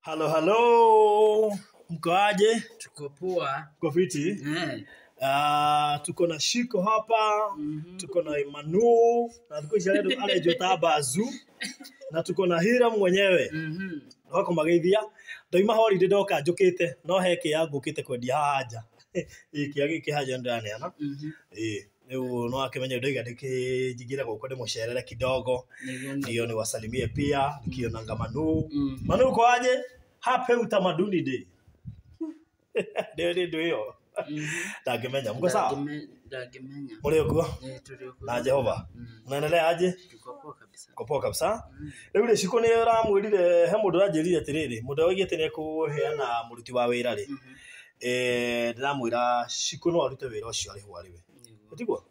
Halo halo, mko aje? Tuko poa. Mko fiti? Eh. Tuko na Shiko hapa, tuko na Emmanuel, na thikũ ici arenjwo ta Bazu, na tuko na Hiram mwenyewe. Wako mageithia. Ndoima holiday ndoka njũkĩte, no he kĩa ngũkĩte kwendia haha nja. Ĩ kĩa gĩkĩ haha nja nĩndĩraneana. Ĩ rĩu no akĩmenye ndoiga ndĩkĩnjingĩre gũkũ ndĩmũcerere kidogo. Nĩguo. Ndio niwasalimie pia nikionanga Manu. Manu uko aje? Happy Utamaduni Day. Ndio ndio hiyo. Ndangĩmenya. Mko sawa? Ndangĩmenya. Mũrĩ ũguo? Eh, tũrĩ ũguo. Na Jehova. Mnaendelea aje? Tuko poa kabisa. Mko poa kabisa. Rĩu rĩ Shiko nĩ ũramwĩrire he mũndũ ũranjĩrire atĩrĩrĩ, mũndũ oigĩte nĩ ekũheana mũruti wa wĩra rĩ. Eh, ndĩramwĩra Shiko no arute wĩra ũcio arĩhwo arĩ we. Nĩguo. Tiguo?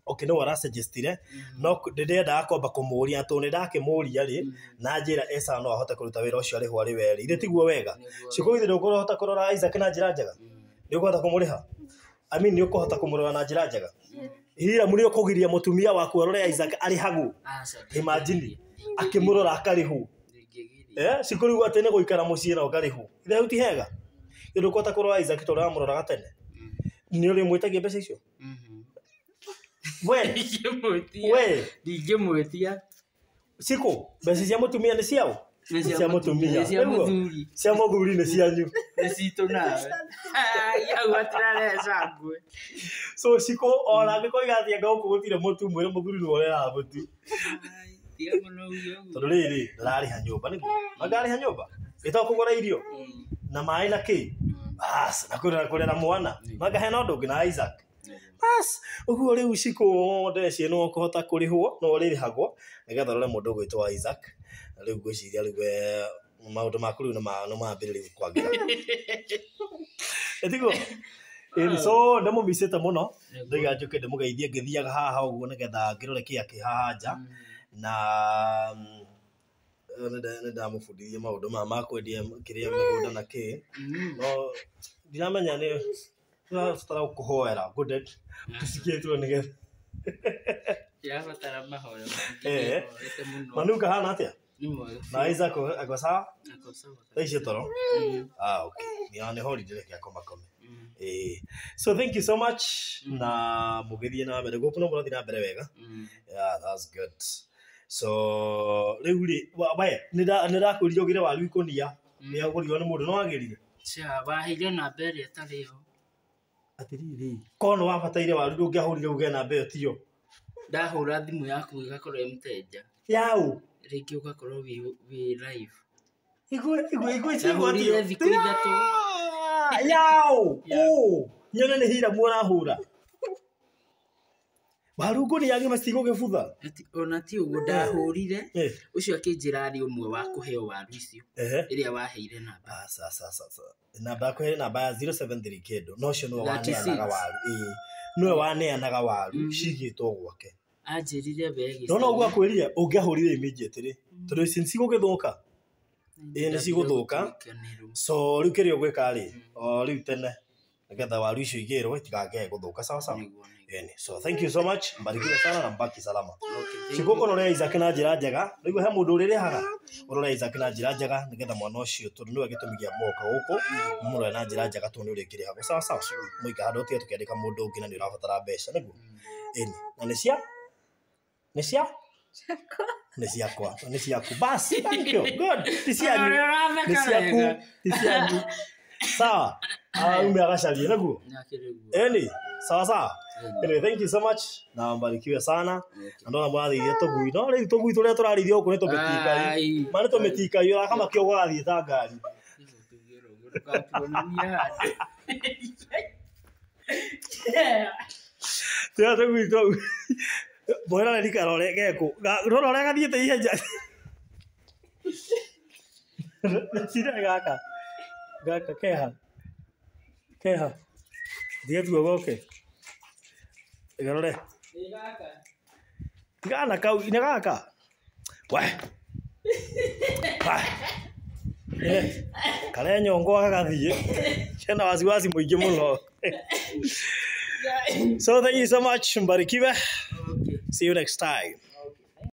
Okay, no arasuggestire no ndĩrendaga kwamba kũmũria tondũ nĩndakĩmũria rĩ na njĩra esa no ahote kũruta wĩra ũcio arĩhwo arĩ we rĩ. Ithe tiguo wega? Nĩguo. Shiko githĩ ndũkũhota kũrora Isaac na njĩra njega? Nĩ ũkũhota kũmũrĩha? I mean nĩ ũkũhota kũmũrora na njĩra njega? Hira mũrĩ ũkũgiria mũtumia waku arore Isaac arĩhagwo. Aca. Imagine akĩmũrora akarĩhwo. Ndingĩgiria. Eh, Shiko rĩu atĩ nĩ gũikara mũciĩ na ũkarĩhwo. Ithe hau ti hega? Ithe ndũkũhota kũrora Isaac tondũ ũramũroraga tene. Nĩ ũrĩmwĩtagia mbeca icio? We, Ndingĩmwĩtia. we, Ndingĩmwĩtia. Shiko, mbeca cia mũtumia nĩ ciao? Nĩ cia Cia mũtumia. Nĩ cia Nĩguo? mũthuri. Cia mũthuri nĩ cianyu. Nĩ citũ nawe. Ai, hau hatirarehe cangwe. So Shiko ona angĩkoiga atĩ anga gũkũ gũtirĩ mũtu mwĩre mũthuri nĩwe ũrehaga mũtu. Ai, tiga mũno uge ũguo. Tondũ rĩrĩ ndararĩha nyũmba nĩguo. Makarĩha nyũmba. Ĩto kũgũra irio na maĩ na kĩ. Bas, na kũrera kũrera mwana. Makahena ũndũ ũngĩ na Isaac. Bas, ũguo rĩu Shiko ndeci no ũkũhota kũrĩhwo no ũrĩrĩhagwo nĩgetha ũrore mũndũ ũgwĩtwo Isaac. Na rĩu ngwĩciria rĩu maũndũ maku rĩu nĩ mambĩrĩria kwagĩra. Ĩtiguo? Ĩni so ndĩmũmicĩte mũno ndoiga njũke ndĩmũgeithie ngĩthiaga haha ũguo nĩgetha ngĩrore kĩa kĩ haha nja na nĩndamũbundithia maũndũ maya ma kwendia kĩrĩa mĩgũnda na kĩ no ndiramenya nĩ tũrabatara kũhoera good tũcikĩtwo nĩgetha Ndĩrabatara mahoya maingĩ. Eh. Nĩhoete mũno. Manu kahana atĩa? Nĩ mwega. Na Isaac ako sawa? Ako sawa. Thaa ici toro? Ah, okay. Nĩ nĩ holiday reke akomakome. Eh, so thank you so much na mũgĩthiĩ na mbere gũkũ no mũrathiĩ na mbere wega. Yeah, that's good. So rĩu rĩ we nĩ ndakwĩrire ũgĩre waru ikũnia nĩ agũrirwo nĩ mũndũ no wagĩrire. Cha, waheire namba ĩrĩa ĩtarĩ yo. Atĩrĩrĩ, korwo nĩ wabataire waru ndũngĩahũrire uge namba ĩyo tiyo. Ndahũra thimũ yaku ĩgakorwo ĩ mũteja. Yaũ. Rĩngĩ ũgakorwo wĩ live. Igwe igwe igwe cigwo Ndahũrire thikũ ithatũ. Yaũ. Yeah. Ũ. Nyone nĩ Hiramu ũrahũra. Waru ngũnia ng'ima citigũgĩbutha. Ona ti ũguo ndahũrire. Eh. Ũcio akĩnjĩra arĩ ũmwe wa kũheo waru icio. Ehe. Ĩrĩa waheire namba. Aca aca aca aca. Namba yakwa ĩrĩ namba ya 073 kĩndũ. No ũcio nĩwe 36. waneanaga waru. Ĩĩ. Nĩwe waneanaga waru cigĩtwo gwake. Anjĩrire we No no ũguo akwĩrire ũngĩahũrire immediately. Tondũ ici nĩcigũgĩthũka. Ĩĩ nĩcigũthũka. So rĩu kĩrĩa ũgwĩka rĩ, o rĩu tene nĩgetha waru icio igĩrwo itigakĩae gũthũka sawa sawa. Ĩni. So thank you so much. Mbarikiwe sana na mbaki salama. Shiko ũrore Isaac na njĩra njega. Rĩu he mũndũ ũrĩrĩhaga. Ũrore Isaac na njĩra njega nĩgetha mwana ũcio tondũ nĩwe gĩtũmi gĩa moka gũkũ mũrore na njĩra njega tondũ nĩ ũrĩkĩrĩhagwo sawa sawa. Mũika handũ ũtige tũkĩandĩka mũndũ ũngĩ na nĩ ũrabatara mbeca nĩguo. Ĩni. Na nĩ cia? Nĩ cia? Nĩ ciakwa. Nĩ ciaku. Bas, thank you. Good. Ti cianyu. Nĩ ciaku. Ti cianyu. Sawa. Aume agacarie nĩguo. Ĩni. Sawa sawa. Anyway, thank you so much na mbarikiwe sana. Na ndona mũrathĩithia tũgui. No rĩu tũgui tũrĩa tũrarĩithio gũkũ nĩ tũmĩtikai. Ma nĩ tũmĩtikai ũrakamakio ũgathiĩ ta ngari. Tũrĩa tũgui tũu. Mwĩroreri karore gekũ. Rora ũrĩa gathiĩte ihenya. Cira gaka. Gaka keha. Keha. Thiĩ tuo goke. Garore. Tigana kau nĩ gaka. We. We. Karĩa nyongo gagathiĩ. Kena wasiwasi mũingĩ mũno. So thank you so much. Mbarikiwe. See you next time.